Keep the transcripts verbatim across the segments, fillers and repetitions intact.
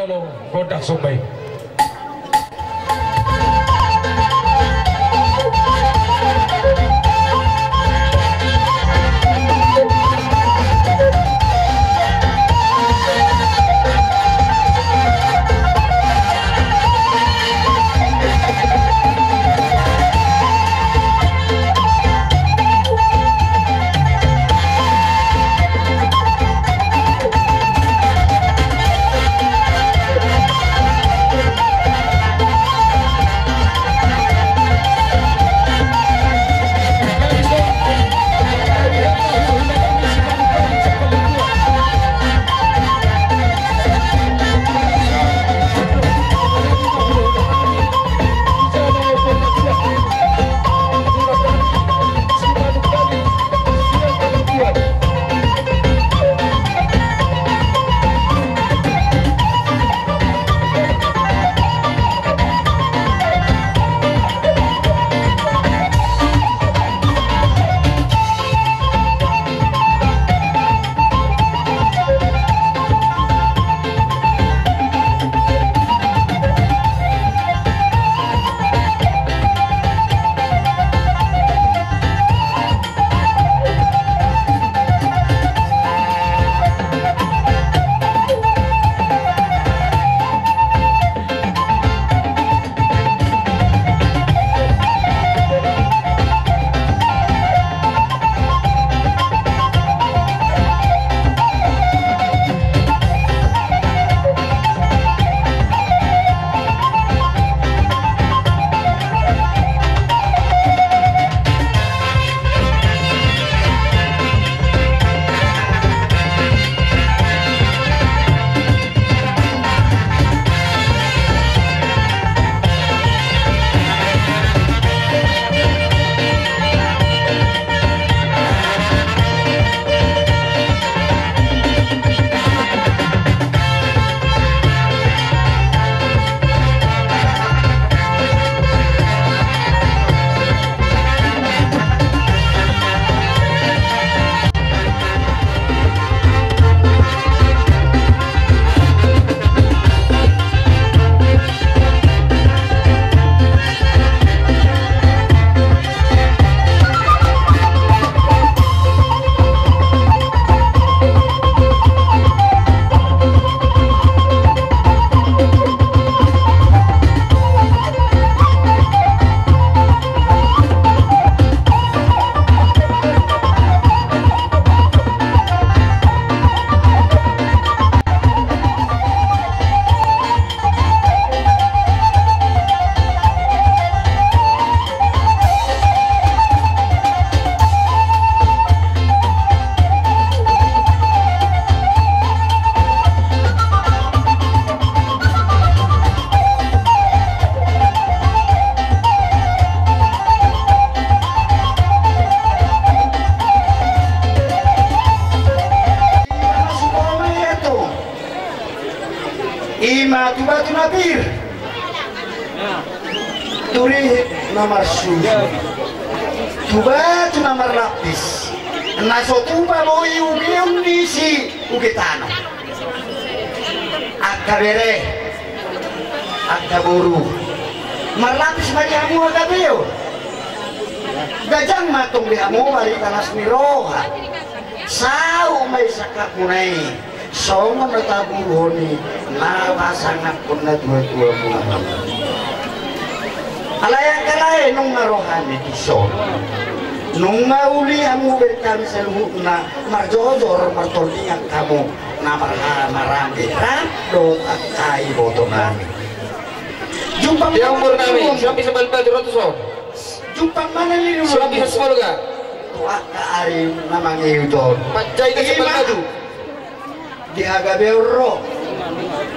Gondang somba i. Ima tu batu na pir, tu rihit na marsusu, tu batu na marlapis, na so tupa boi ugeon ni si uge tano. Angka bere, angka boru, marlapis ma di hamu angka beo. Ganjang ma antong di hamu barita las ni roha. Saut ma i sangkapmuna i, songon na tabuhon i na pasangaphon na tuatua muna. Alai angka lae, nunga rohami dison. Nunga uli hamu berkami saluhutna, marjojor martondingan hamu na marhaha maranggi rap dohot angka ibotonami. Jumpang. Dia umur nami, siapa bisa balik baju rotus on? Jumpang ma na niluluan. Siapa bisa sepuluh ga? Tu angka ari na mangihut on. Panjai ka sepuluh baju. Di hagabeon ro,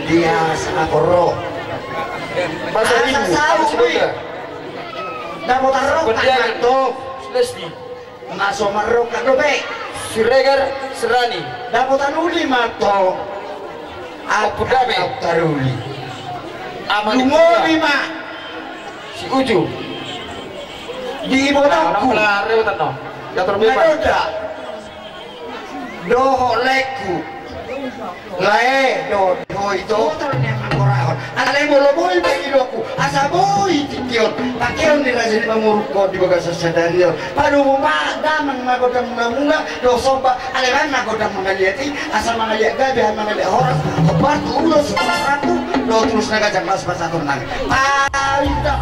di hasangapon ro. Masa ibu, saut sepuluh ga? Dapotan ro kan antong. Sudah sih. Na so marrongkap dope. Siregar Serani. Dapotan uli ma antong. Ompung Dame. Angka taruli. Ama ni. Lumobi ma. Si Uju. Di ibotangku. Nah, orang pala rebutan no. Diatur bebas. Nadoda. Dohot laengku. Lae do, do ito. Alai molo boi pangkiloanku, asa boi tingki on. Pangkeon ni raja ni pangurungku di bagasan sadari on. Padomu ma damang ma godang muna-muna, do somba, alai baen ma godang mangaliat i, asa mangaliat gabe, mangaliat horas, hombar tu ulos, tu ratu, do tu ulos na ganjang, las pasahaton nami. Paida.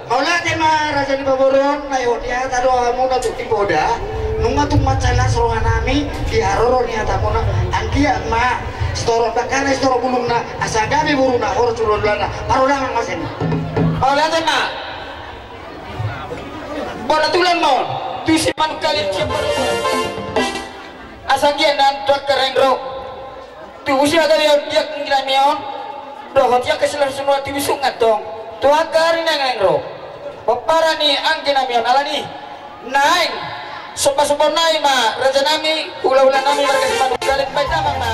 Mauliate ma raja ni pamoruon, na ihot ni hata do hamuna tu tipoda, nunga tung mansai las rohanami di haroro ni hatamuna, anggiat ma sitorop dangkana sitorop bulungna, asa gabe boruna horas tu hulahulana, parhodang ma sian i. Mauliate ma. Bona tulan ma on, tu si manungkalit siap. Asa anggiat na tu angka naeng ro. Tu usia gabe on di anggi nami on. Dohot di angka silas sunua tu busuk ngantong. Tu angka ari naeng ro. Pomparan ni anggi nami on alani. Naeng. Somba-somba nai ma raja nami, hula-hula nami marga Simanungkalit, baen damang ma.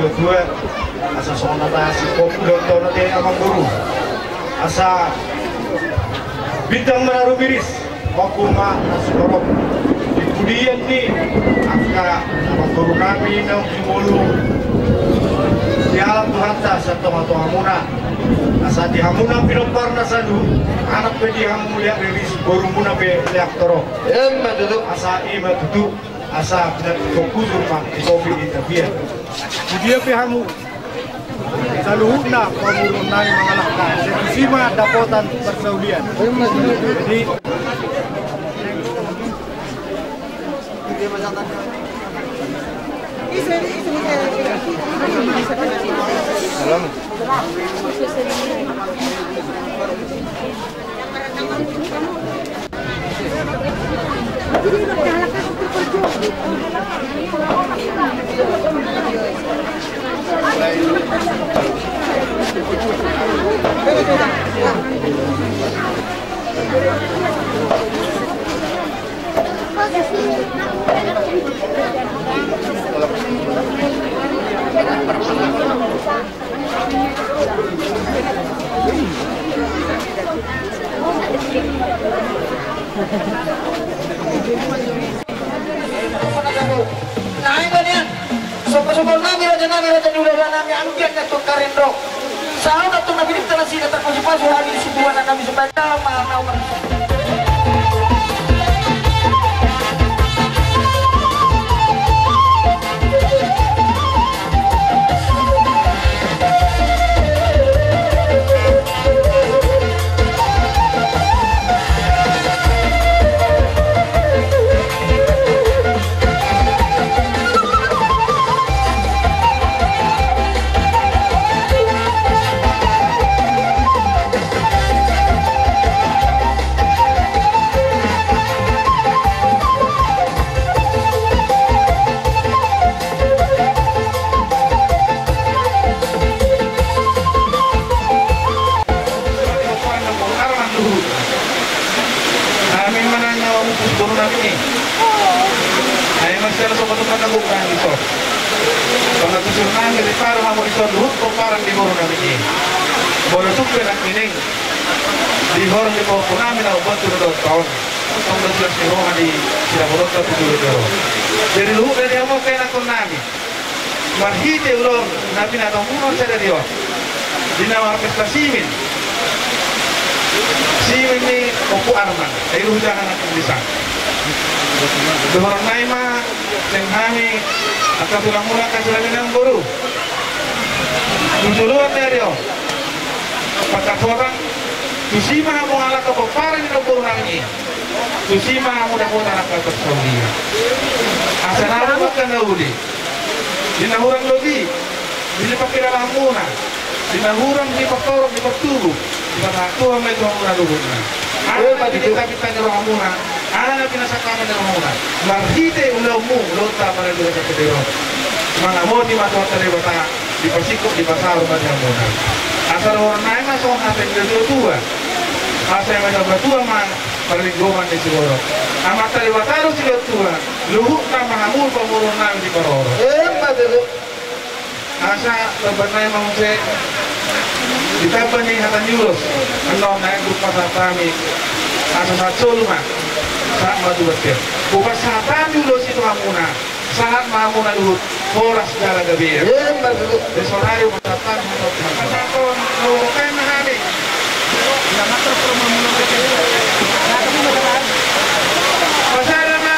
Tua, asa songon na tasingkop dohot tona te amangboru. Asa bintang ma na rumiris, ombun ma na sumorop. Di pudian ni angka amangboru nami naung jumolo, dialap Tuhanta sian tonga-tongamuna. Asa di hamuna pinomparna saluhut, anak pe di hamu leak riris, borumuna pe leak torop. Emma tutu. Asa i ma tutu. Asa pinantikhon hujur ma di topi ni tapian. Di dia pe hamu saluhutna pamoruon nami mangalangka, sai tusi ma dapotan parsaulian. Jadi, Naeng ma nian. Sopo-sopo nami, raja nami, raja ni hulahula nami, anggiat na tung karinro. Sahat na tung nami dipta nasida tarpasu-pasu hami sibuana nami supaya dalam ma nau manusia. Hami manang na umpus boru nami i. Hami masih ada sobat-sobat na bukan di sop. Sobat usul nami di paru mamu di sop, luhut pomparan di boru nami i. Boru sumpe nangkining. Di horong di pahompu nami na umbantu na dohot taon. Tong do silas ni roha di sirabolonta tu jolo-jolo. Jadi luhut dari hamu kenaton nami. Marhite ulaon na pinatahon muna sadari on. Di na marpesta simin. Simin ni Ompu Arman. Ai luhut jangan akan bisa. Dohonon nai ma, sian hami, angka tulang muna, angka silabinan boru. Tu joloan ni ari on. Patak horang, tusi ma hamu mangalangka pomparan ni boru nami i. Tusi ma hamu dapotan angka parsaulian. Asa na ro angka na uli. Di na hurang lobi, di na pangkilalaanmuna. Di na hurang di partorop, di partubu. Di partubu ma i tu hamuna luhutna. Aha na pinangido-ido ni rohamuna. Aha na pinasangkap ni rohamuna. Marhite ulaonmu, ulaonta marhite ulaonta. Mangamoti ma Tuhanta Debata. Dipasingkop, dipasahat ma di hamuna. Asa dohonon nai ma songon hata ni natuatua. Asa i ma saur matua ma parlinggoman ni siborok. Amanta Debata do silehon Tuhan, luhutna ma hamu pamoruon nami diparorot. Emma tutu. Asa tamba nai ma muse di tamba ni hata ni ulos. Annon nai hupasahat hami. Asa sahat solu ma. Sahat ma tu bontean. Hupasahat hami ulos i tu hamuna. Sahat ma hamuna luhut, horas jala gabe. Emma tutu. Di sonari pasahat hami. Pasahat hami. Pasahat ma.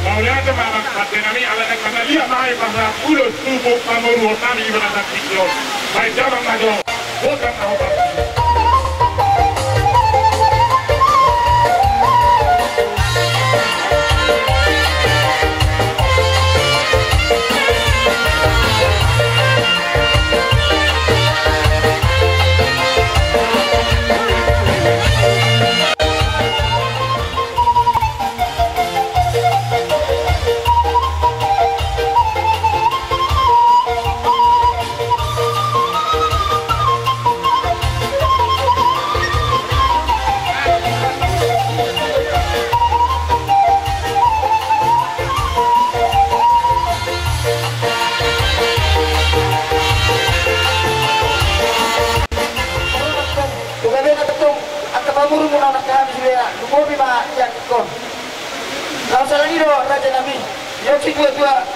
Mauliate ma, Amang, pande nami, ala naeng manaliat ma hami pasahat ulos tu pamoruon nami di bagasan tingki on. Baen damang ma jo. Umurmu na nangkaning sude, lumobi ma iangkon. Laos alani do raja nami, iangkon situatua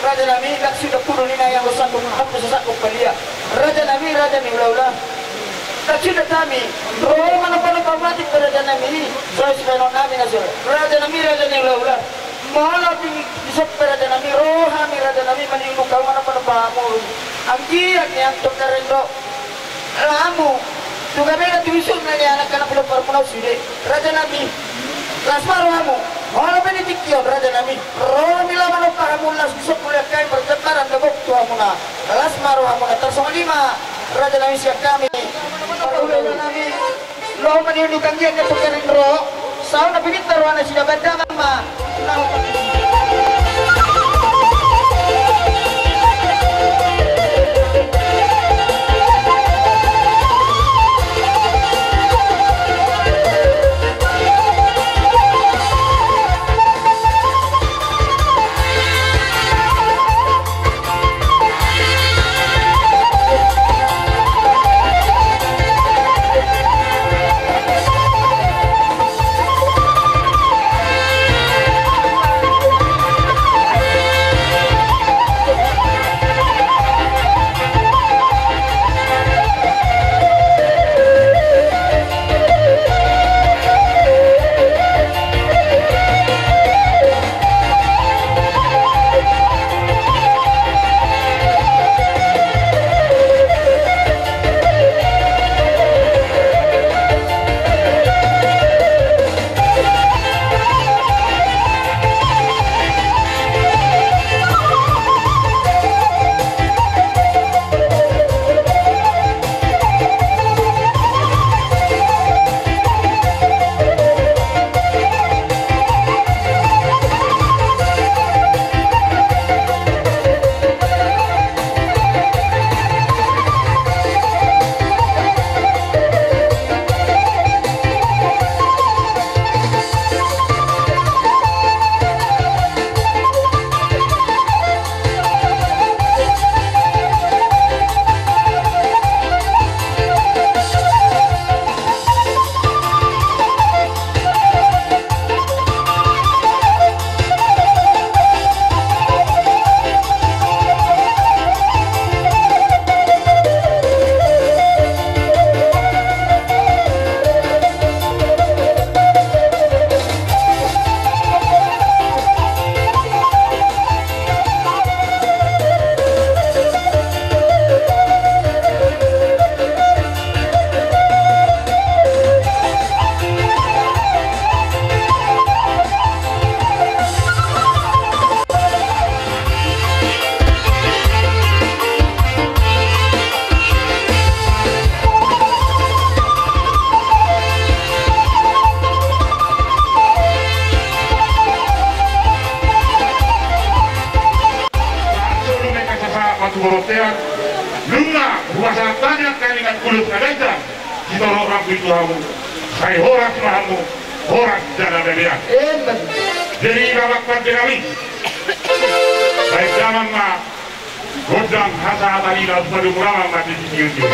raja nami, nang suda pudun ninna ianggo sangkop, hamu sasangkop palia. Raja nami, raja ni hulahula. Nang suda hami ro manombanomba mate pe raja nami, so sibaenon nami na so. Raja nami, raja ni hulahula. Molo di, di son pe raja nami, ro hami raja nami, mangihut hamu manombanomba hamu. Anggiat nian tongkaring ro. Hamu tu gabe na tu isuk na nian angka na pinompar muna sude raja nami. Las ma rohamu. Molo pe di tingki on raja nami, ro hami laho manomba hamu, las di son mauliate, parjambaran do gok tu hamuna. Las ma rohamuna. Tarsongon i ma raja nami sian hami. Raja nami. Laho mangihut anggiat nian tongkaring ro. Saut na pintor roha nasida, baen damang ma. Nunga hupasahat hami angka ningan ulos na ganjang, sitorop rambu i tu hamu, sai horas ma hamu, horas jala gabe. Emma. Jadi, bapak pande nami, baen damang ma gondang hasahatan i laos padomu damang ma di tingki on.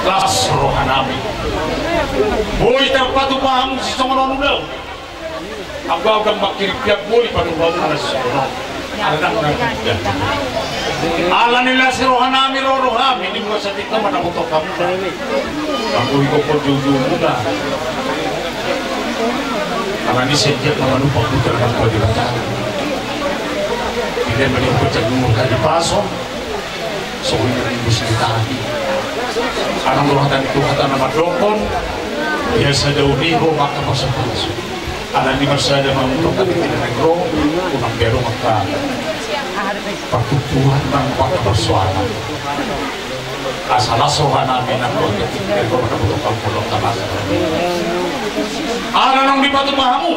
Las roha nami. Boi tarpatupa hamu sisongon on ulaon. Anggo au ndang mangkirimpian, boi padomu hamu na sisongon on. Ala ndang na. Ala ni las roha nami ro rohami, di mura sahat i ma na huboto hamu. Anggo ingkon joujou muna. Ala ni sian dia ma manumpak putar na tua di batang. Tidak menipu cak umur tadi pason. Songon i ma nimbus ni tahi. Ala do hata ni Tuhan na mandok on. Biasa daun i ho maka pasu-pasu. Ala ni marsada ma mundok hati tidak nengro. Unang berong angka partuturan nang angka parsoalan. Asa las roha nami nang roha ni tingki on, na boto hamu molo talas. Ala naung dipatupa hamu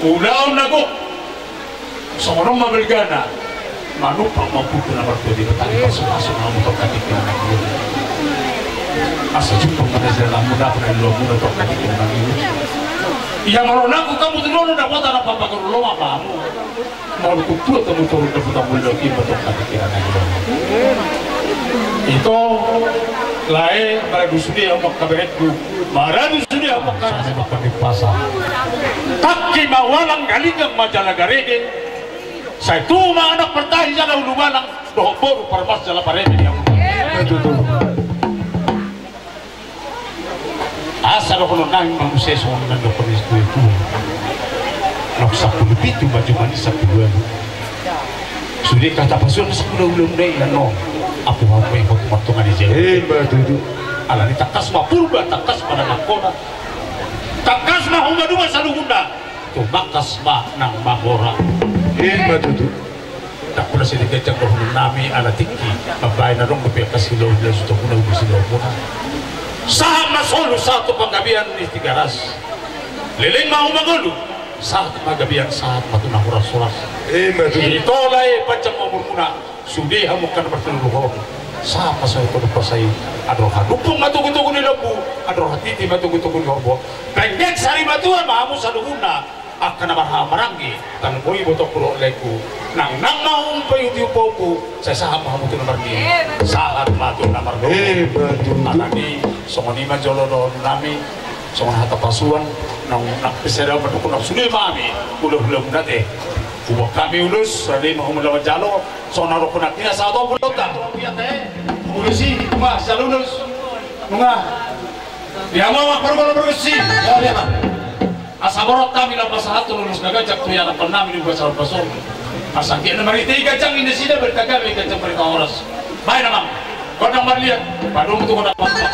ulaon na gok. Songon on ma balgana. Manumpak ma Ompunta na martua Debata, pasu-pasu ma hamu tu angka tingki na mangihut. Asa jumpang ma na jalanmu, dapot na niluluanmuna tu angka tingki na mangihut. Ia molo nangkok hamu tu dono, dapotan na papagoru loma hamu. Molo tung tuat hamu tu dono, dapotan mula i, mantong hati kira na i. Ito, lae, maradu sude hamu angka berengku. Maradu sude hamu angka, sana makan di pasar. Tangki ma ualang, galinggang ma jala garege. Sai tubu ma anak partahi jala ulubalang, dohot boru parmas jala pareme di hamu. Betul, betul. Asa dohonon nami ma muse songon na nidok ni situa-tua. Naung sampulu pitu ma jumadi sampulu ualu. Sude hata pasupasu na sahula-hula muna i, nang apu hamu i hot martonga ni jabu. Ima tutu. Alani tangkas ma Purba, tangkas ma nang Angkola. Tangkas ma homa dua saluhutna. Tumangkas ma nang Mangora. Ima tutu. Ndang pola sian i ganjang dohonon nami ala tingki mambaen adong dope angka silo-, silo-, sutongmuna, ulos silo-, muna. Sahat ma solu sahat tu panggabean ni Tigaras. Leleng ma homa ngolu sahat tu panggabean, sahat ma tu na horas-horas. Ima tutu. Ito lae, panjang ma umurmuna. Sude hamu angka na martolu roha. Sahat ma sahat tu na pasai. Andor hadumpung ma togu-togu ni lombu. Andor hatiti ma togu-togu ni horbo. Penggeng sari matua ma hamu saluhutna. Angka na marhaha maranggi, tarlumobi ibotongku dohot laengku. Nang, nang ma hum paihuti umpompu, sai sahat ma hamu tu na marnini. Sahat ma tu na marnono. Eh, betul. Alani songon i ma jolo dohonon nami, songon hata pasuan, nang, nang pe sada mandok nang sude ma hami, hula-hula muna te. Huboan hami ulos, sale ma hum lawan jalo, songon na dohonon nangkin sahat tu hula-hula. Ulos i, ma, jalo ulos. Nunga. Dia ma, ma, pargolo bergesi. Ya, dia ma. Asa borhat hami laho pasahathon ulos na ganjang tu ianakhon nami di bagasan pasupasu on. Asa anggiat na marhite i ganjang ni nasida, barita gabe, ganjang barita horas. Baen amang. Gondang marliat. Padomu tu gondang marliat.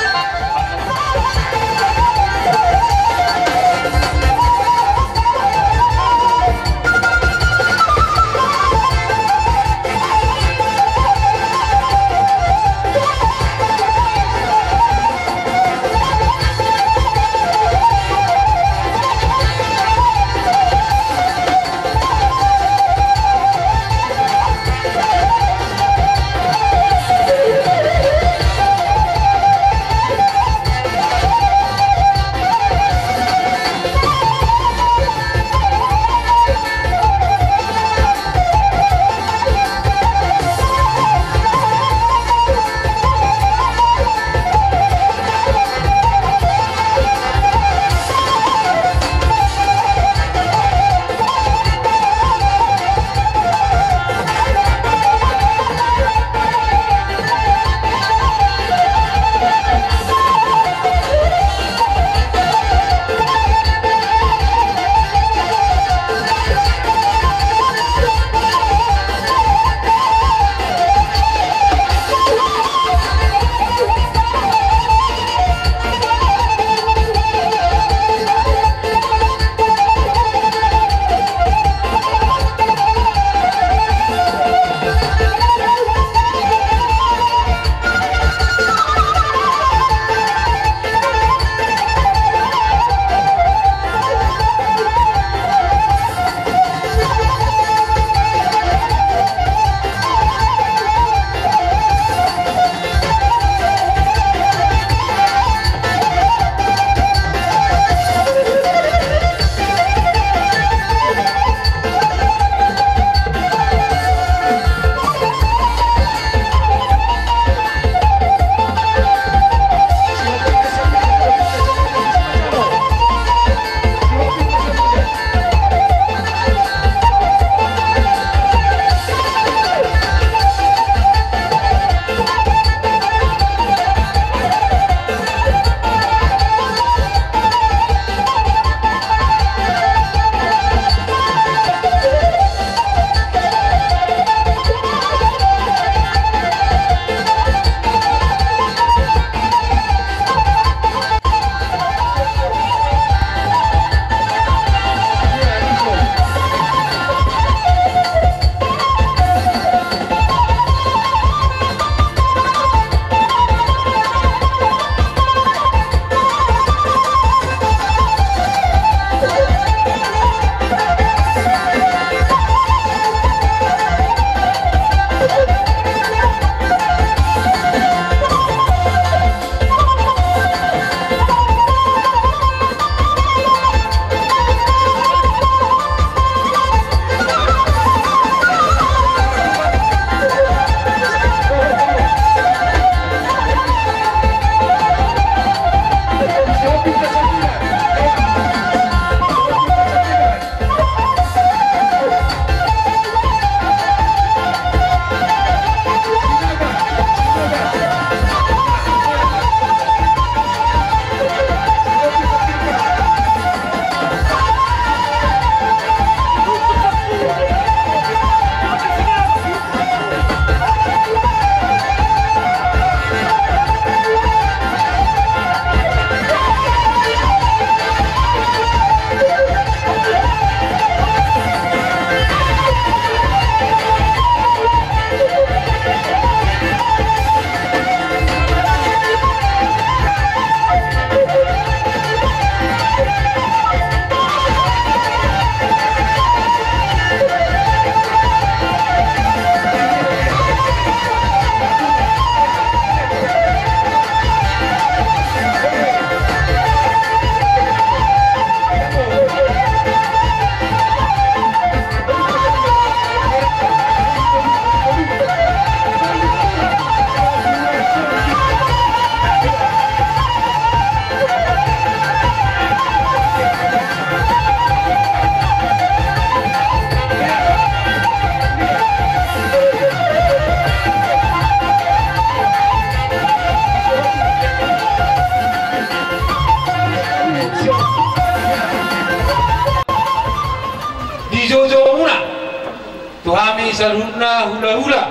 Hami saluhutna hulahula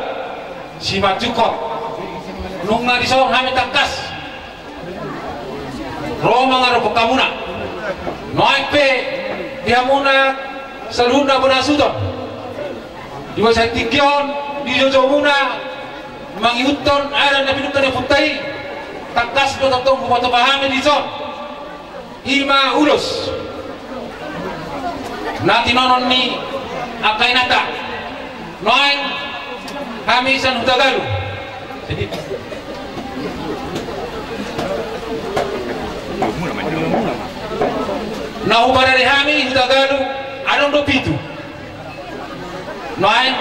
Simanjunkkot, nunga dison hami tangkas ro mangadophon hamuna. Nuaeng pe di hamuna saluhutna bona hasuhuton, di bagasan tingki on, di jojomuna mangihuthon adat na pinungka ni ompunta i, tangkas do tongtong huboto hami dison. I ma ulos na tinonon ni angka inanta. Nuaeng hami sian Hutagalu, na huparade hami Hutagalu, adong do pitu. Nuaeng,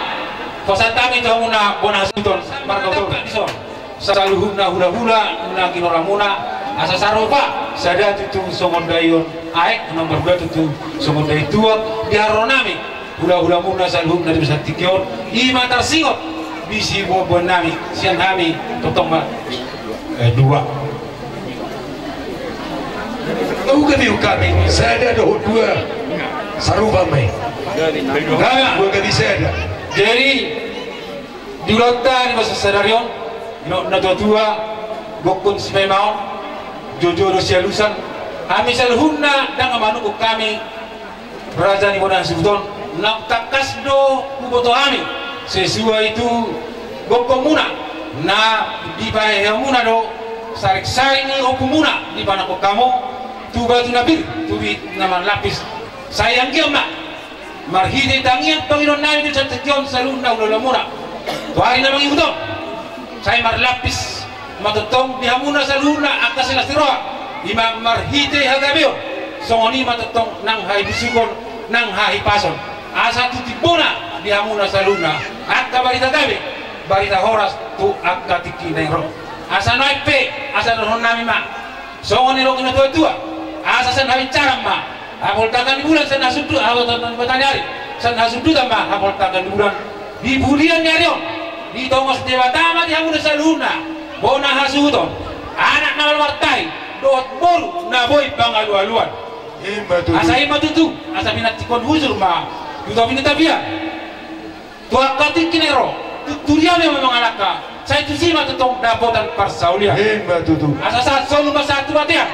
pasahat hami tu hamuna bona hasuhuton, marga Hutagalu dison. Saluhutna hulahula na ginoramuna, asa sarupa sada tutu songon daion aek, na marhula tutu songon daion tuak, di haroro nami hulahulamuna saluhutna di bagasan tingki on, i ma tarsingot di siboanboan nami, sian hami tongtong ma, eh, dua. Uga biu kami sada dohot dua, sarupa ma i. Uga bisa ada. Jadi, di ulaonta di bagasan sadari on, na tuatua, gokhon sipaima on, joujou do sialusan, hami saluhutna ndang manungkun hami, raja ni bona hasuhuton, na tangkas do huboto hami sesuai tu gokhonmuna, na dipaheheamuna do saringsaring ni ompumuna, dipanangkok hamu tu batu na pir, tu bibit na marlapis. Sai anggiat ma marhite tangiang pangidoan nami di bagasan tingki on saluhutna hulahulamuna, tu ari na mangihut on, sai marlapis ma tongtong di hamuna saluhutna angka silas ni roha, i ma marhite hagabeon, songon i ma tongtong nang hahipusuhon, nang hahipason, asa tu timbona di hamuna saluhutna angka barita gabe, barita horas tu angka tingki naeng ro. Asa nuaeng pe, asa dohonon nami ma, songon nidok ni na tuatua, asa sian habinsaran ma hapoltakan ni bulan, sian hasundu-, hapoltakan ni mataniari, sian hasundutan ma hapoltakan ni bulan. Di pudian ni ari on, ditongos Debata ma di hamuna saluhutna bona hasuhuton, anak na malo martahi, dohot boru na boi pangalualuan. I ma tutu. Asa i ma tutu, asa pinantikhon hujur ma tu topi ni tapian. Tu angka tingki na ro, tu, tu dia ma mangalangka, sai tusi ma tongtong dapotan parsaulian. I ma tutu. Asa sahat solu ma sahat tu batea.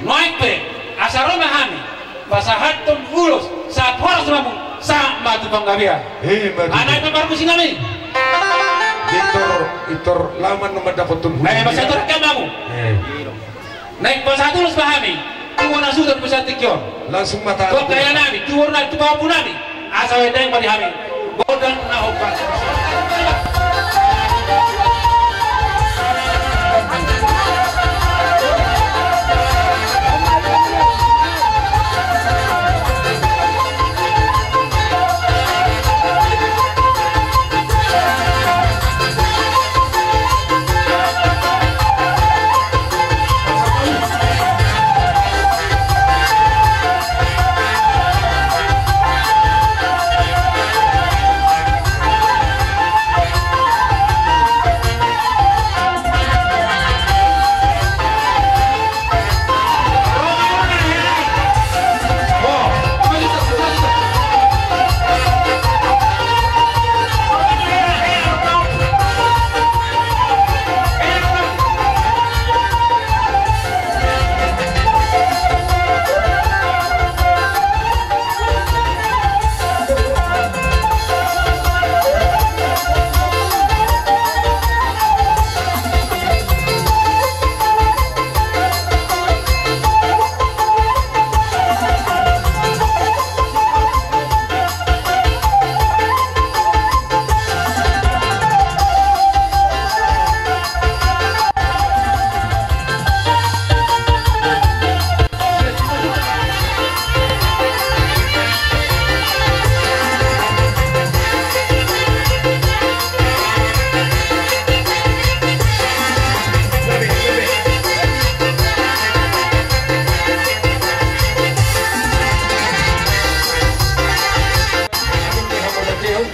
Nuaeng pe, asa ro ma hami pasahathon ulos, sahat horas ma hamu, sahat ma tu panggabean. I ma tutu. Anak na parmusi nami. Victor, Victor, laman na mandapothon ulos. Eh, masa itu rekam kamu. Eh. Naeng pasahat ulos ma hami tu bona hasuhuton di bagasan tingki on. Langsung ma tahan. Tu angka ia nami, tu boru nami, tu pahompu nami. Asa huendang ma di hami gondang na hombar.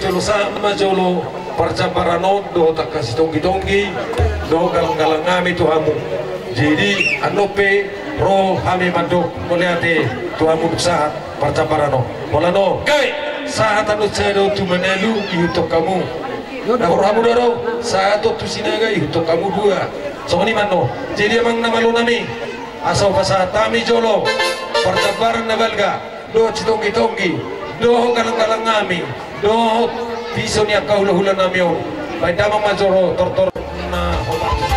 Jolo sahat ma jolo parjambaran on dohot angka sitonggi-tonggi dohot galang-galang nami tu hamu. Jadi annon pe ro hami mandok mauliate tu hamu sahat parjambaran on. Holan on. Gabe. Sahat hamu sada tu Manalu, ihuthon hamu. Na hurang hamu do ro, sahat tu Sinaga, ihuthon hamu dua. Songon i ma annon. Jadi amang na malo nami, asa hupasahat hami jolo parjambaran na balga dohot sitonggi-tonggi dohot galang-galang nami dohot piso ni angka hula-hula nami on. Baen damang ma jolo tortor na hobas.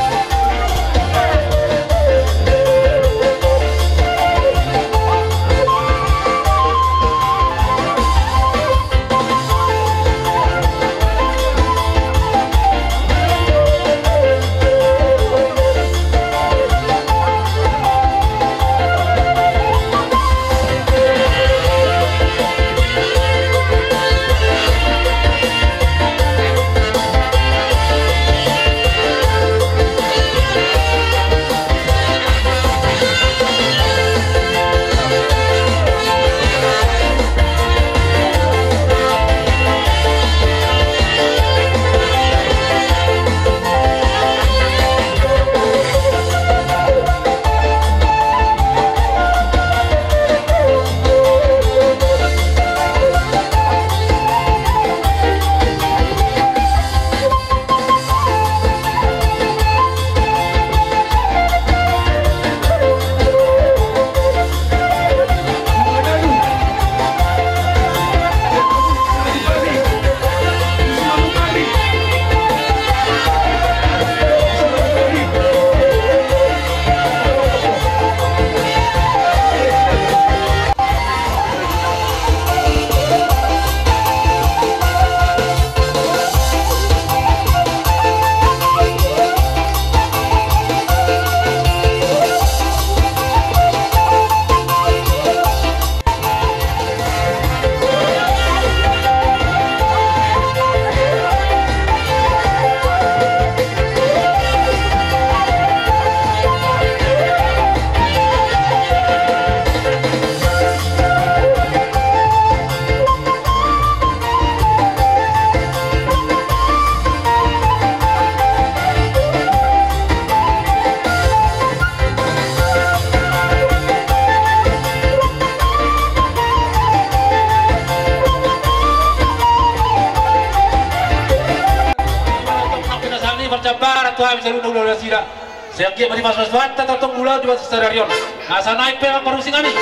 Parjambaran tu hami saluhutna hula-hula nasida. Sai anggiat ma dipasu-pasu Tuhanta tongtong mula di bagasan sadari on. Asa naeng pe ma parhusing hami.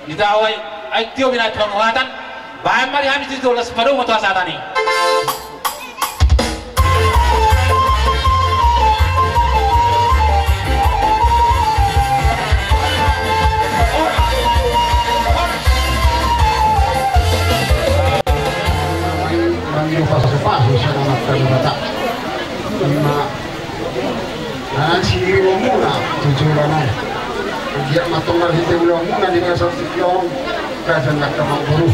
Di tahu ai, ai tio bina panguhatan. Baen ma di hami situ las padung ma tu hasahatan i. Mangido pasu-pasu sian Amanta Debata. Ima. Nah, sirion muna tu joloan on. Anggiat ma tong marhite ulaon muna di bagasan tingki on, gabe angka namboru.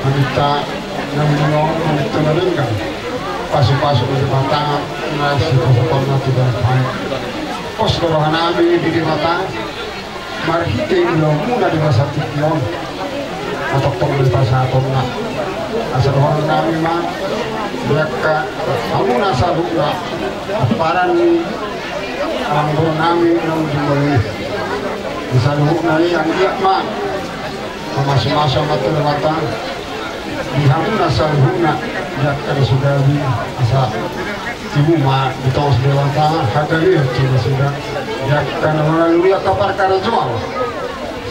Maminta na ulaon, maminta na denggan. Pasu-pasu ni Debata, na sipasupasu na tu dalam hami. Pos do roha nami di Debata. Marhite ulaon muna di bagasan tingki on. Atongtong do pasahaton na. Asa dohonon nami ma, di angka hamuna saluhutna, pomparan ni amangboru nami naung jumolo i. Di saluhutna i anggiat ma mamasu-masu Amanta Debata. Di hamuna saluhutna, di angka na so gabe, asa tibu ma ditongos Debata hagabeon tu nasida, di angka na mangalului angka parkarejoan.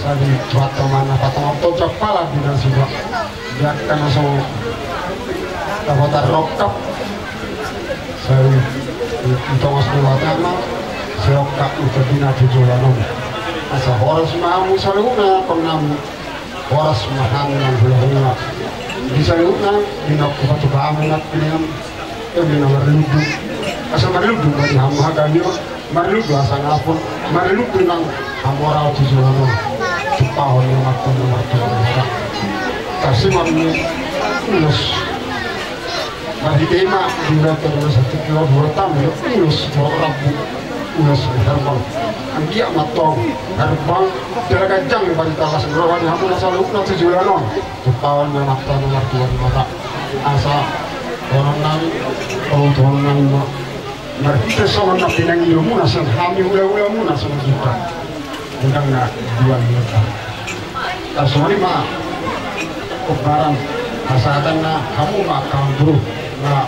Sai dipatonga ma, patonga tong jampalan di nasida, di angka na so dapotan rongkap. Sai ditongos Debata ma sirongkap ni tondina tu joloan on. Asa horas ma hamu saluhutna, pang nami. Horas ma hami nang hula-hula. Di saluhutna, di na hupatupa hami nang pilihan, kami na marludu. Asa marludu ma di hamu hagabeon, marludu hasangapon, marludu nang hamoraon tu joloan on. Tumpahon ni Amanta na martua. Tarsimar ni ulos. Marhite i ma di ulaon tu na satu kilo dua tamu, ulos borok rambu, ulos herbang. Anggiat ma tong herbang, jala ganjang barita las ni roha ni hamuna saluhutna tu joloan on. Tumpahon ni Amanta na martua Debata. Asa dohonon nami, dohonon nami ma. Marhite songon na pinangido muna sian hami hula-hula muna songon jumpa. Undang na dua ni Debata. Tarsongon i ma. Barang hasahatan na hamu ma angka amangboru na.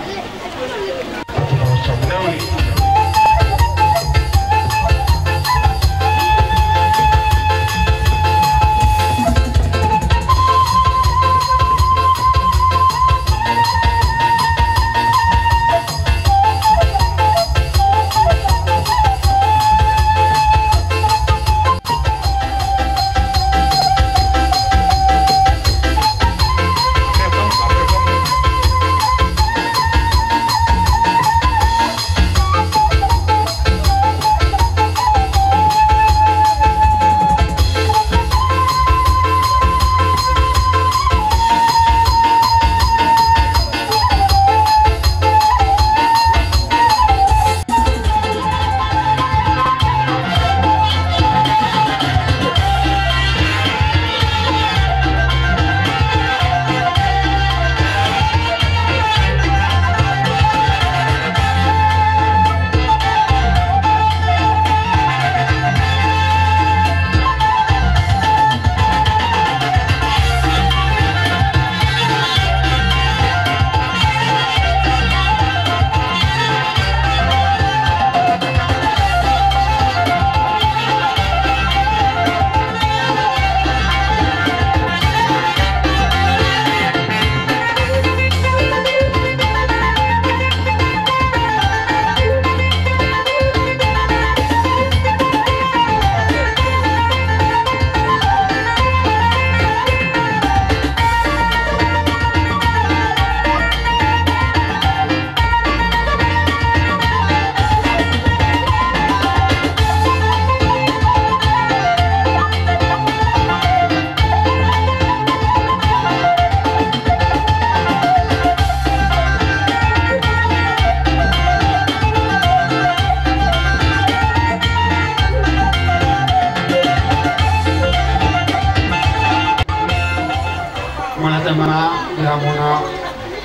Mauliate ma di hamuna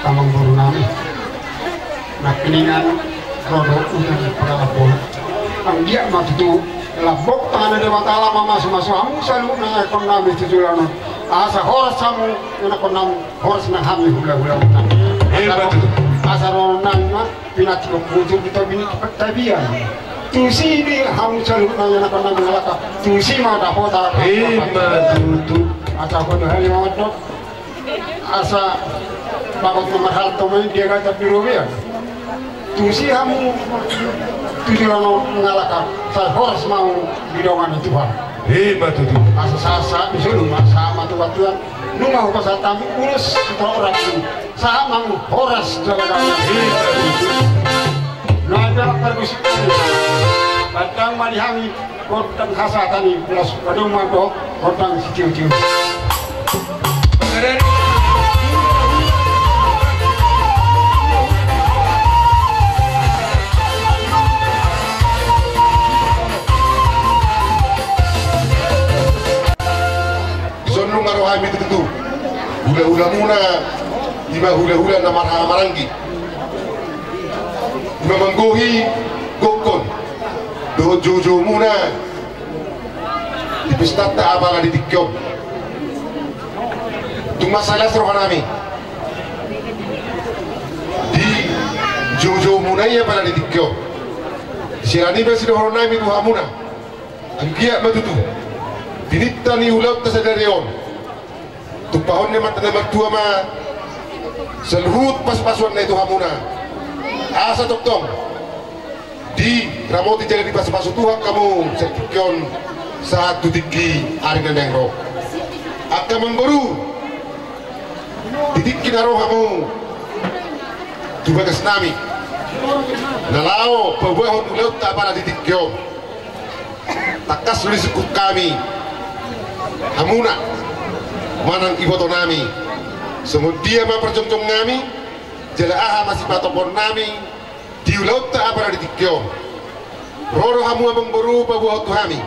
amangboru nami. Nangkiningan ro do udan pangalapo. Anggiat ma tutu lambok tangan ni Debata laho mamasumasu hamu saluhutna ianakkon nami tu joloan on. Asa horas hamu ianakkon nami, horas nang hami hulahulamuna. Asa ro, asa ro nami ma pinantikhon bujur di topi ni tapian. Tusi di hamu saluhutna ianakkon nami mangalangka, tusi ma dapota. Ima tutu. Asa hona hali ma mandok. Asa bagot na marhalto ma i di agatan di robean. Tusi hamu tu joloan on mangalangka, sai horas ma hamu di dongan ni Tuhan. Ima tutu. Asa sahat-sahat ni solu ma sahat ma tu bantuan. Nunga hupasahat hami ulos tu torang i. Sahat ma hamu horas jala damang. Ima tutu. Nunga jala pargusip. Bantang ma di hami. Gondang hasahatan i, laos padomu ma dohot gondang sitiotio. Songon na ro hami tutu, hulahulamuna, ima hulahula na marhahamaranggi, ima manggohi gokkon dohot joujoumuna di pestanta apala di tingki on. Tung mansai las rohanami di joujoumuna i apala di tingki on. Siala ni i ma sidohononnami tu hamuna. Anggiat ma tutu tininta ni ulaonta sadari on tumpahon ni Amanta na martua ma saluhut pasupasuanna i tu hamuna. Asa tongtong diramoti jala dipasupasu Tuhan hamu sian tingki on sahat tu tingki ari na naeng ro. Angka amangboru, di tingki na ro hamu tu bagasnami na laho paboahon ulaonta apala di tingki on, tangkas do disungkun hami hamuna manang ibotonami, songon dia ma parjongjongnami jala aha ma sipatopoonnami di ulaonta apala di tingki on. Ro do hamu amangboru paboahon tu hami.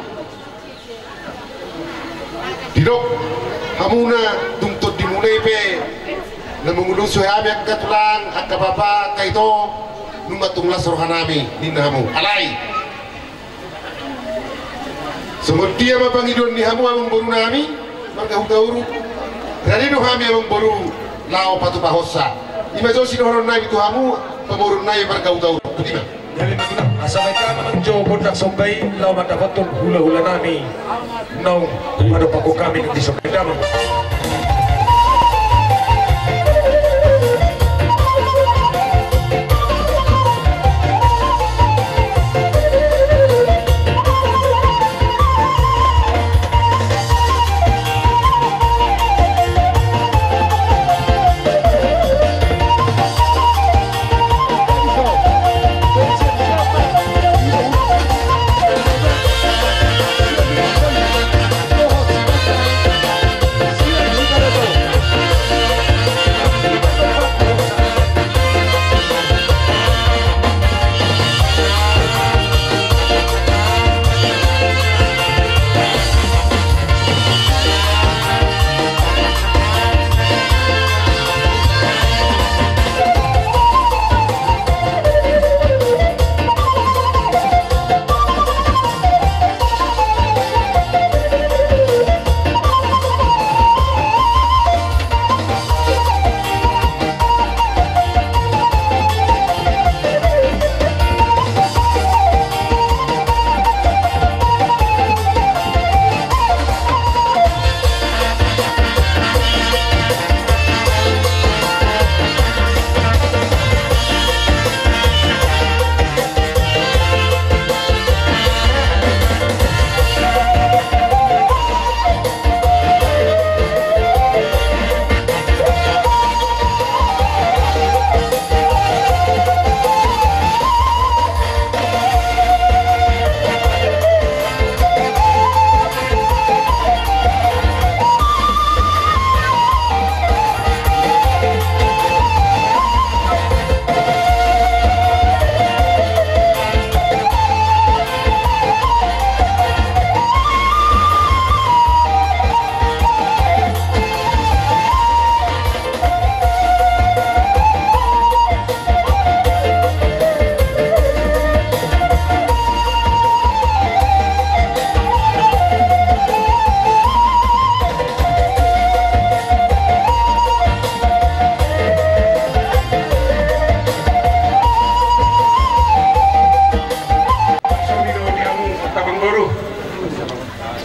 Didok hamuna tung tondimuna i pe na mangulosi hami angka tulang, angka bapa, angka ito, nunga tung las rohanami ninna hamu. Alai songon dia ma pangidoan ni hamu amangborunami marga Hutauruk, Radi do hami amangboru laho patupahonsa. I ma jo sidohononnami tu hamu, pamoruonnami margautgaut. Botima. Jadi, asa baen hami jo gondang somba i laho mandapothon hulahulanami naung padompakhon hami di somba i, damang.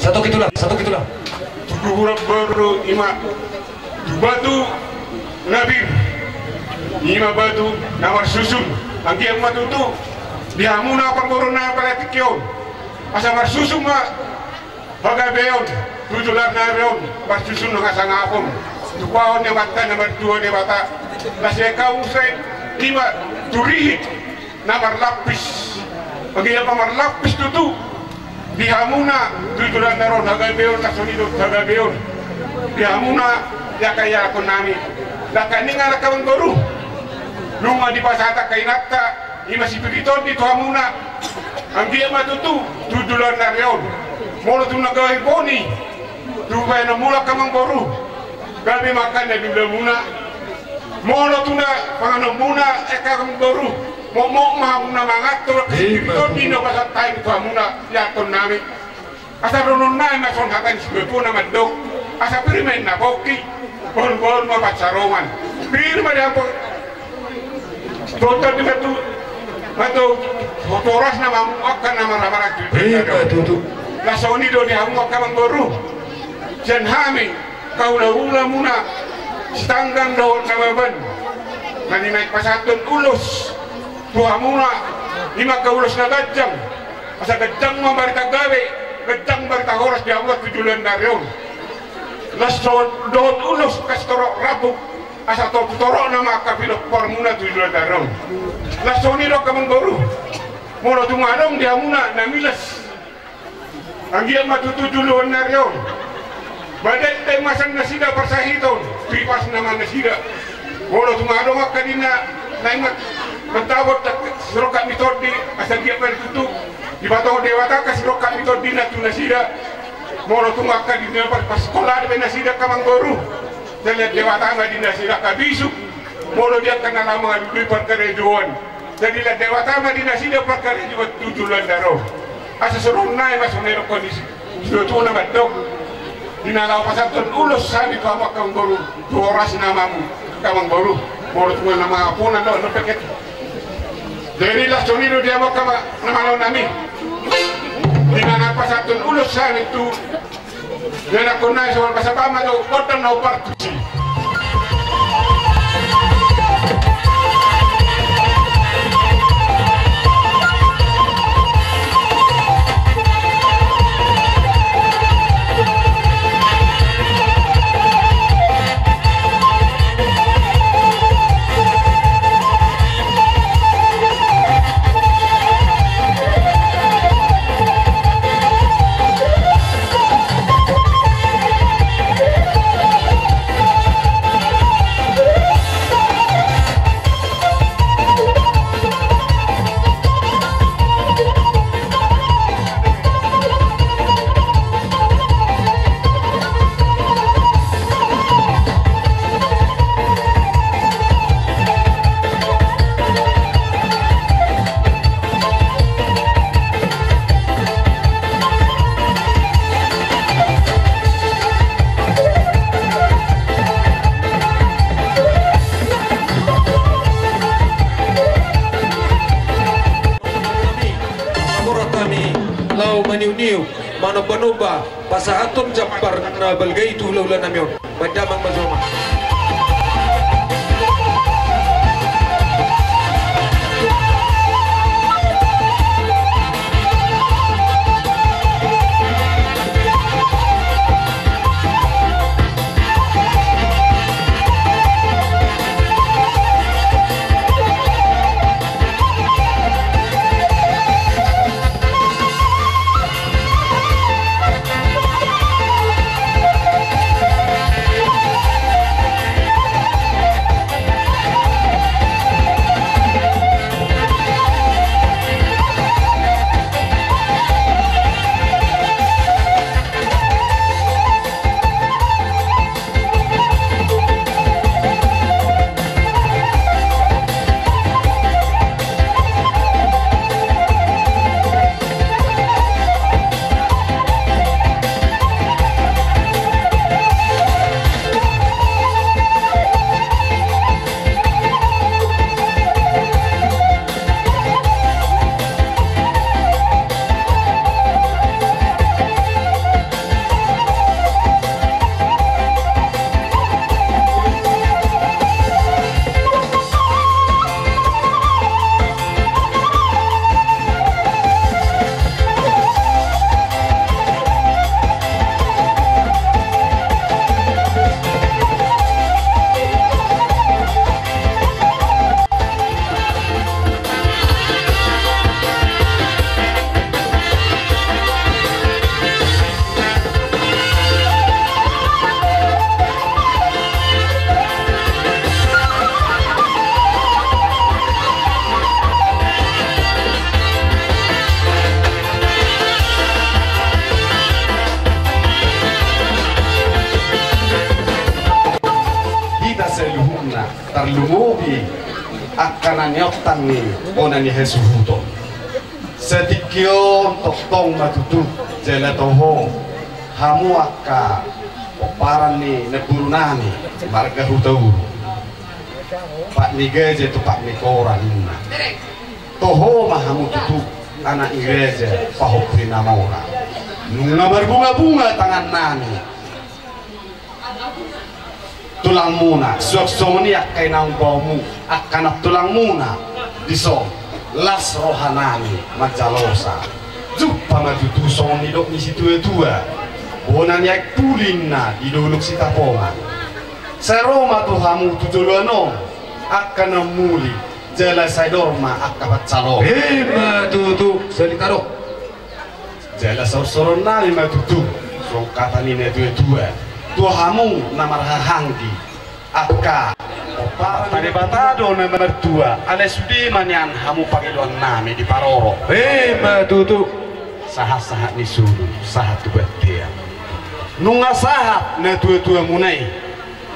Satu kitulah, satu kitulah. Tugu hurang boru ima tu batu na pir, ima batu na marsusun. Anggiat ma tutu di hamuna parboru na pala tingki on, asa marsusun ma hagabeon tu joloan ni ari on, marsusun hasangapon, tupaon ni Amanta na martua Debata. Na sai hamu sai ima tu rihit na marlapis. Anggiat ma marlapis tutu di hamuna tu joloan ni ari on hagabeon, na songon i do hagabeon di hamuna di angka ianakhonnami. Dangka ninna angka amangboru, nunga dipasahat angka inanta, ima sipir ni tondi tu hamuna. Anggiat ma tutu tu joloan ni ari on, molo tung na gabe boni tu bahenonmuna angka amangboru, gabe ma angka na niulamuna. Molo tung na panganonmuna angka amangboru, mokmok ma hamuna mangan tu angka sipir ni tondi na pasahat hami tu hamuna ianakhonnami. Asa dohononnami ma songon hata ni situatua na mandok: Asa pir ma inna pongki, boruboru ma pansarongan. Pir ma di hamuna Tonton di batu, batu, boras na mamuk angka na marhahamaranggi. Ima tutu. Laos songon i do di hamu angka amangboru. Sian hami angka hulahulamuna Sitanggang dohot Nababan, na nimaen pasahathon ulos tu hamuna, ima angka ulos na ganjang. Asa ganjang ma barita gabe, ganjang barita horas di hamuna tu joloan ni ari on. Laos dohot ulos angka sitorop rambu, asa torop tu toropna ma angka pilomparmuna tu joloan ni ari on. Laos songon i do angka amangboru, molo tung adong di hamuna na milas, anggiat ma tutu tu joloan ni ari on, ba dengdeng ma sian nasida parsahiton, tu ipasna ma nasida. Molo tung adong angka di na, na ima mandapot sirongkap ni tondi, asa anggiat ma tutu dipatongon Debata angka sirongkap ni tondina tu nasida. Molo tung angka di na parpasahat be nasida angka amangboru, dilehon Debata ma di nasida angka bisuk. Molo di angka na laho mangalului parkarejoan, dilehon Debata ma di nasida parkarejoan tu joloan ni ari on. Asa songon i ma songon i do kondisi. Sudah tu na mandok: Di na laho pasahathon ulos sahali tu hamu angka amangboru, tu horas ni amamu, angka amangboru, molo tung na mangaponan do, na peket. Jadi laos songon i do di hamu angka amang nami. Di na laho pasahathon ulos sahali tu ianakhon nai, songon basa Batak ma do, gondang na hombar tusi. Nami, laho maniuk-niuk, manomba-nomba, pasahathon jambar na balga i tu hula-hula nami on. Baen damang ma jolo ma. Hita saluhutna, tarlumobi angka na niontang ni bona ni hasuhuton. Satingki on tongtong ma tutu jala toho hamu angka pomparan ni namboru nami marga Hutauruk. Pat ni gaja tu pat ni kora ninna. Toho ma hamu tutu anak ni raja pahompu ni na mora. Nunga marbunga-bunga tangan nami. Tulangmuna, suang songon i angka inang baomu, angka nantulangmuna, dison, las roha nami manjalosa. Jumpa ma tutu songon nidok ni situa-tua, bona ni aek puli ninna di Dolok Sitapongan. Sai ro ma tu hamu tu joloan on angka na muli, jala sai dor ma angka pansalongan. Ima tutu, salita do. Jala saursaron nami ma tutu, songon hata ni natua-tua, tu hamu na marhahaanggi, angka, Ompunta Debata do na martua, alai sude ma nian hamu pangidoan nami diparorot. Ima tutu. Sahat-sahat ni solu, sahat tu bontean. Nunga sahat natua-tuamuna i,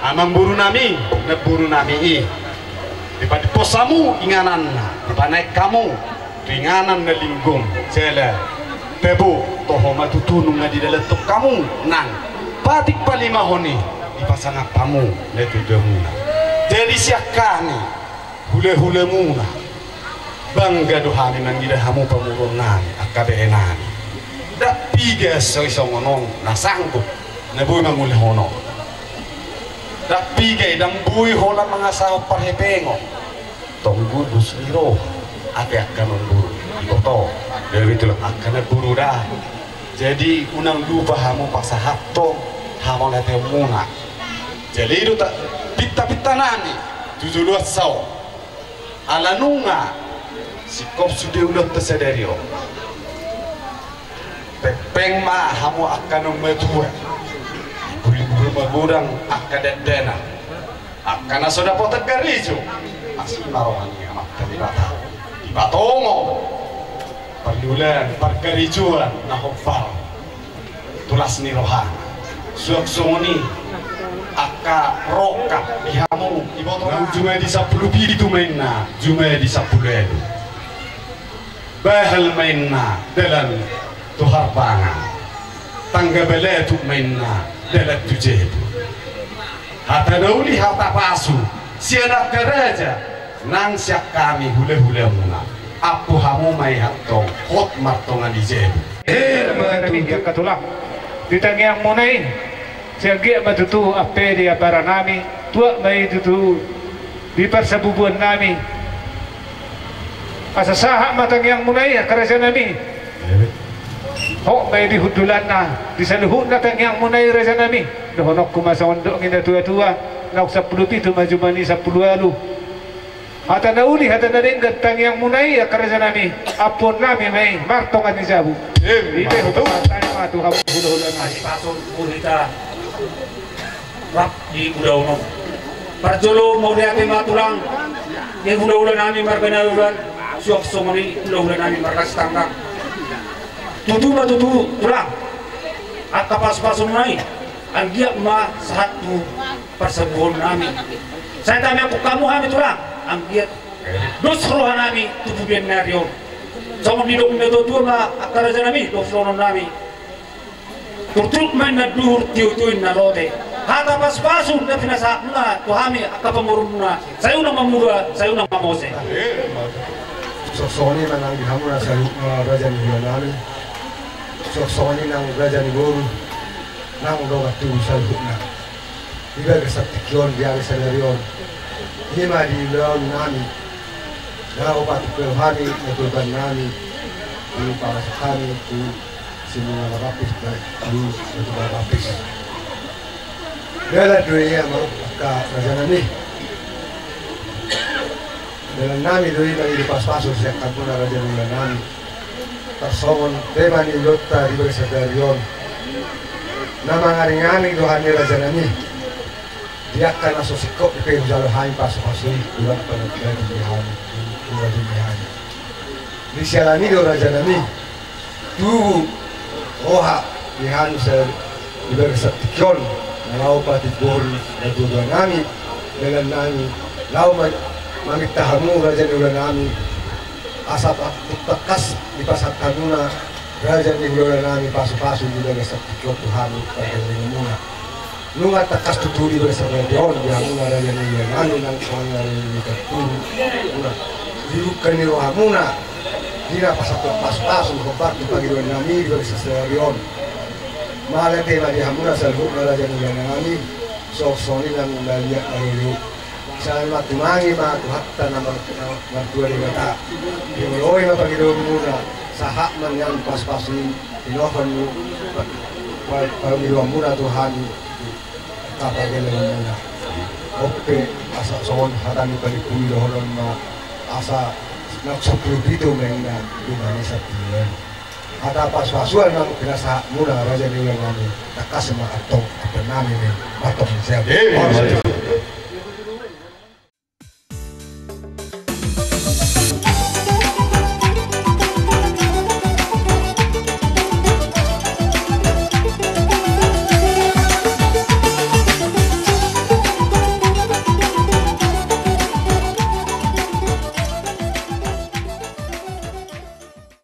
amangboru nami, namboru nami i. Dipadimpos hamu ingananna, dipanaek hamu tu inganan na linggom, jala tabo, toho ma tutu nunga didalanhon hamu nang Patik palimahon i dipasangap hamu natuatuamuna. Jadi sian hami, hulahulamuna, bangga do hami mangida hamu pamoruonnami, angka berenami. Ndang piga so i songon on na sanggup na boi mangulahon on. Ndang piga i ndang boi holan mangasahon parhepengon. Tong dos ni roha, ate angka namboru, diboto. Jadi itulah angka namboru da. Jadi unang lupa hamu pasahathon hamauliateonmuna. Jadi i do ta, pintapintanami tu joloan saon. Ala nunga singkop sude ulaonta sadari on. Pengpeng ma hamu angka na matua. Bulu-bulu magodang angka dakdanak. Angka na so dapotan garejo, asi ma roha ni Amanta Debata. Dipatongon parngoluon, pargarejoan na hombar tu las ni rohana. Suang songon i angka rongkap di hamu, diboto. Jumadi sampulu pitu ma inna, jumadi sampulu ualu. Bahal ma inna dalan tu Harbangan. Tangga Balatuk ma inna dalan tu Jebu. Hata na uli, hata pasu sian angka raja nang sian hami hulahulamuna. Ampu hamu ma i antong hot martonga ni Jebu. Di tangiangmuna i, sai anggiat ma tutu ampe di ambaranami, tuat ma i tutu di parsabubuannami. Asa sahat ma tangiangmuna i, angka rajanami. Hot ma i di hundulanna di saluhutna tangiangmuna i, rajanami. Dohononku ma songon didok ni natuatua, naung sampulu pitu ma jumadi sampulu ualu. Hata na uli, hata na denggan tangiangmuna i, angka rajanami, ampuonnami ma i martonga ni Jebu. Ima tutu. Ima tutu. Hulahulanami. Pasu-pasu hita. Rap di ulaon on. Parjolo mauliate ma tulang di hulahulanami marga Nainggolan, suang songon i hulahulanami marga Sitanggang. Tutu ma tutu tulang, angka pasu-pasumuna i anggiat ma sahat tu parsabubuannami. Sai tamiangkon hamu hami tulang, anggiat dos rohanami tu bubuan ni ari on. Songon didok ni natuatua ma, angka rajanami, dos rohanami. Turturuk ma inna duhur, tiutiu inna lote. Hata pasu-pasu na pinasahatmuna tu hami angka pamoruonmuna, sai unang mamurua, sai unang mamose. Suang songon i ma nang di hamuna saluhutna, eh, raja ni hulanami. Suang songon i nang raja ni boru, nang dongan tubu saluhutna. Di bagasan tingki on, di ari sadari on, i ma di ulaonnami. Laho patik hami natuatuannami, di pangasahannami tu Sinuman Rampis, tu Sinuman Rampis. Dalan do i, amang angka rajanami. Dalannami do i, nang i di pasu-pasu sian hamuna raja ni hulanami. Tarsongon tema ni ulaonta di bagasan sadari on, na mangaringaring do hami, rajanami. Di angka na so singkop i pe hujalo hami pasu-pasu i, hurang panantian di hami, hurang di hami. Di siala ni i do, rajanami, tubu roha di hami sa di bagasan tingki on, na laho patik boru natuatuanami, dalannami, laho ma-, maminta hamu, raja ni hulanami, asa pa-, tangkas dipasahat hamuna, raja ni hulanami, pasu-pasu di bagasan tingki on tu hami parjolo muna. Nunga tangkas tutu di bagasan sadari on di hamuna, raja ni hulanami, nang songon na nidok ni natuatua. Di buka ni rohamuna, di na pasahat pasu-pasu, hombar tu pangidoannami di bagasan sadari on. Mauliate ma di hamuna saluhutna, raja ni hulanami, suang songon i nang na liat na lolo. Sai matumangi ma Tuhanta na mar-, na martua Debata. Dioloi ma pangidoanmuna, sahat ma nian pasu-pasu i, tinohon ni pa-, pa-, pangidoanmuna tu hami, angka pangalaomuna. On pe asa songon hata ni panimpuli dohonon ma, asa naung sampulu pitu ma inna, jumadi sampulu ualu. Hata pasu-pasuan nang pinasahatmuna, raja ni hulanami, tangkas ma antong ampuonnami ma i martonga ni Jebu.